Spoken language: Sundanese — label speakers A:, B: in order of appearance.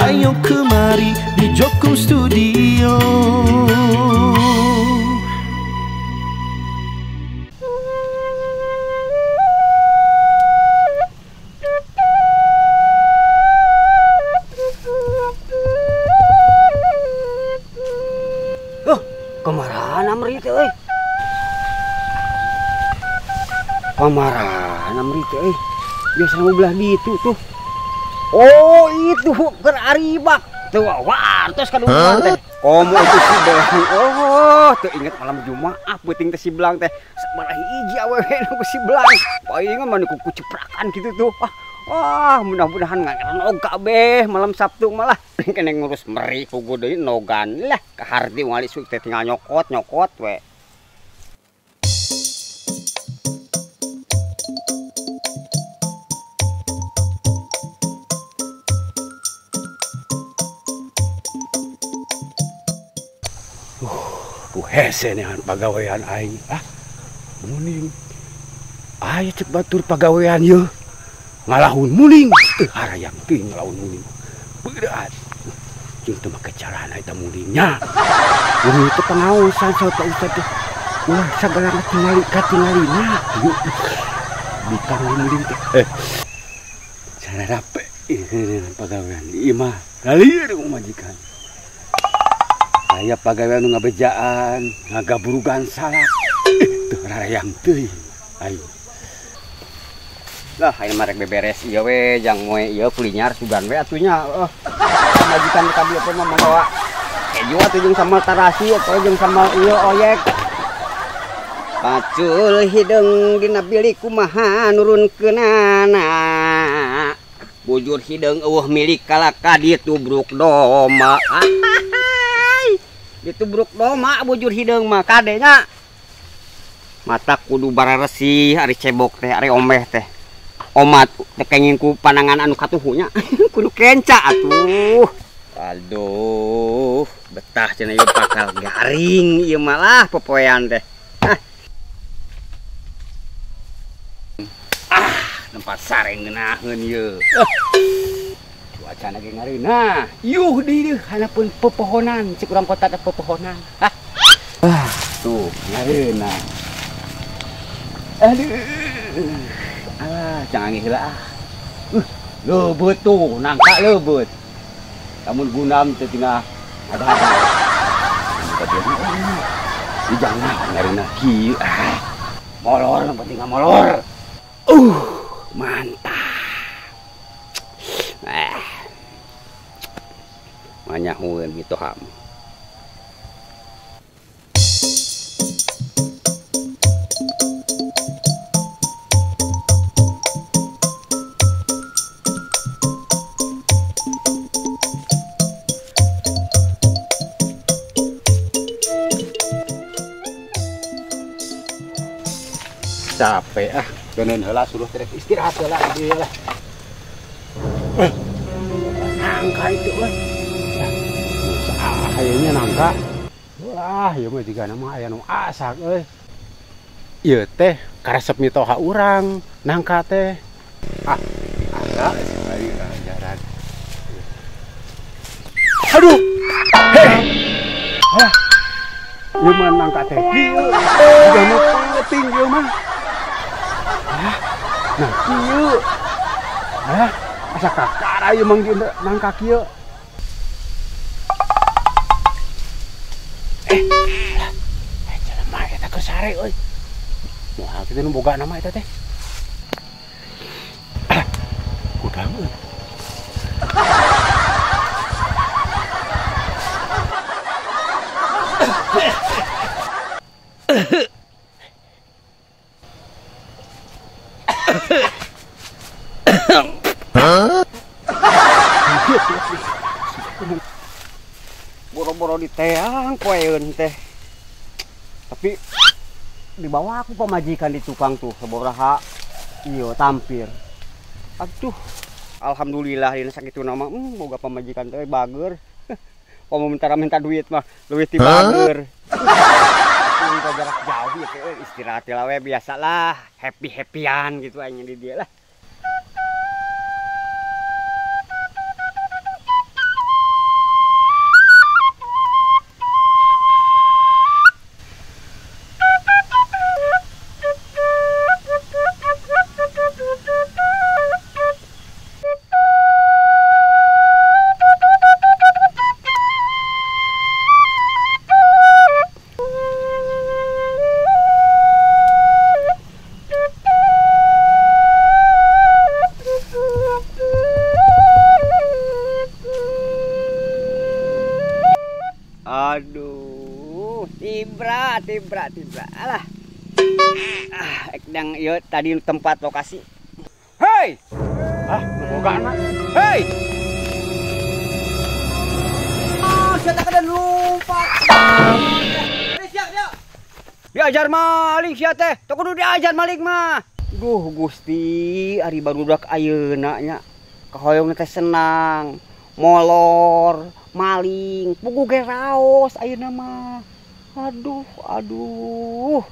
A: Hayo kemari di Joko Studio.
B: Kamarana meri teh euy. Kamarana meri teh euy. Biasa mau belah ditu tuh. Oh, itu keur aribak. Tuh wartos kadungan teh. Komo itu si Belang. Oh, teu inget malam Jumaah peuting teh si Belang teh. Sabaraha hiji awewe nu ku si Belang. Palingan mah ku kuciprakan kitu tuh. Wah, mudah-mudahan ngaran oga beh malam Sabtu malah. Kene ngurus meri pugu deui nogan lah kaharti wali isuk teh tinggal nyokot-nyokot we.
C: Ku hese neangan pagawean aing. Ah, muning. Aya cek batur pagawean yeuh. Ngalahun muning, teu harayang teuing ngalahun muning. Berat. Jeung teu make carana eta muningnya. Muning teh pangaosan saur Pak Ustad teh. Ulah sagala katingali katingalina. Bikang muning teh. Cara rape ieu pagawean di imah. Lalieur ku majikan. Aya pagawean nu ngabejaan, ngagaburugan salak. Teu harayang teuing. Ayo.
B: Lah, ayeuna mah rek beberes ieu we, jang moe ieu kulinyar sugan we atunya. Majikan ka dieu teh mah manggawa keju atuh jeung sambal tarasi atau jeung sambal ieu oyek. Pacul hideung dina bilik kumaha nurunkeunana. Bujur hideung eueuh milik kalaka ditubruk doma. Ditubruk doma bujur hideung mah kade nya. Mata kudu bararesih ari cebok teh ari omeh teh. Omat teu kenging ku panangan anu katuhunya kudu kenca atuh. Aduh, betah cenah ieu bakal garing ieu malah popoean teh. Ah, tempat sare ngeunaheun ieu. Cuacana ge ngareunah. Yuh di dieu hanapeun pepohonan, cek urang kota teh pepohonan. Ah, tuh ngareunah. Aduh. Alah, jangan heula ah. Leubeut tuh, nangka leubeut. Lamun gunam teh tinggal ada-ada. Di jangan ngareunah kieu ah. Molor nu penting molor. Mantap. Manyahueun gitu ham.
C: Capek ah, geuneun heula suruh teh istirahat heula di dieu lah. Nangka itu euy. Saha ieu nya nangka? Wah, ieu mah jigana mah aya nu asak euy. Ieu teh karesep mitoha urang nangka teh. Ah, ada sekali ajaran. Aduh. Heh. Hah. Ieu mah nangka teh kieu. Jigana penting ieu mah. Nah, kieu. Hah, asa kakara ieu mang nangka kieu. Jelema eta keur sare euy. Moal kitu nu boga nama eta teh. Kudang euy.
B: Boro-boro diteang poeun teh. Tapi dibawa aku pamajikan di tukang tuh sabaraha ieu tampir. Aduh, alhamdulillah dina sakitu nama boga pamajikan teh bager. Komo minta duit mah leuwih ti bager. Minta jarak jauh ya teh istirahat lah we biasalah, happy-happyan gitu aing di dia lah. Aduh, tibra tibra tibra. Alah. Ah, ekdang ieu tadi tempat lokasi. Hei!
C: Ah, boga anak.
B: Hei! Ah, sia teh kada lupa. Diajar maling sia teh. Teu kudu diajar maling mah. Duh Gusti, ari barudak ayeuna nya. Kahoyong teh senang, molor, maling, puguh ge raos ayeuna mah. Aduh, aduh.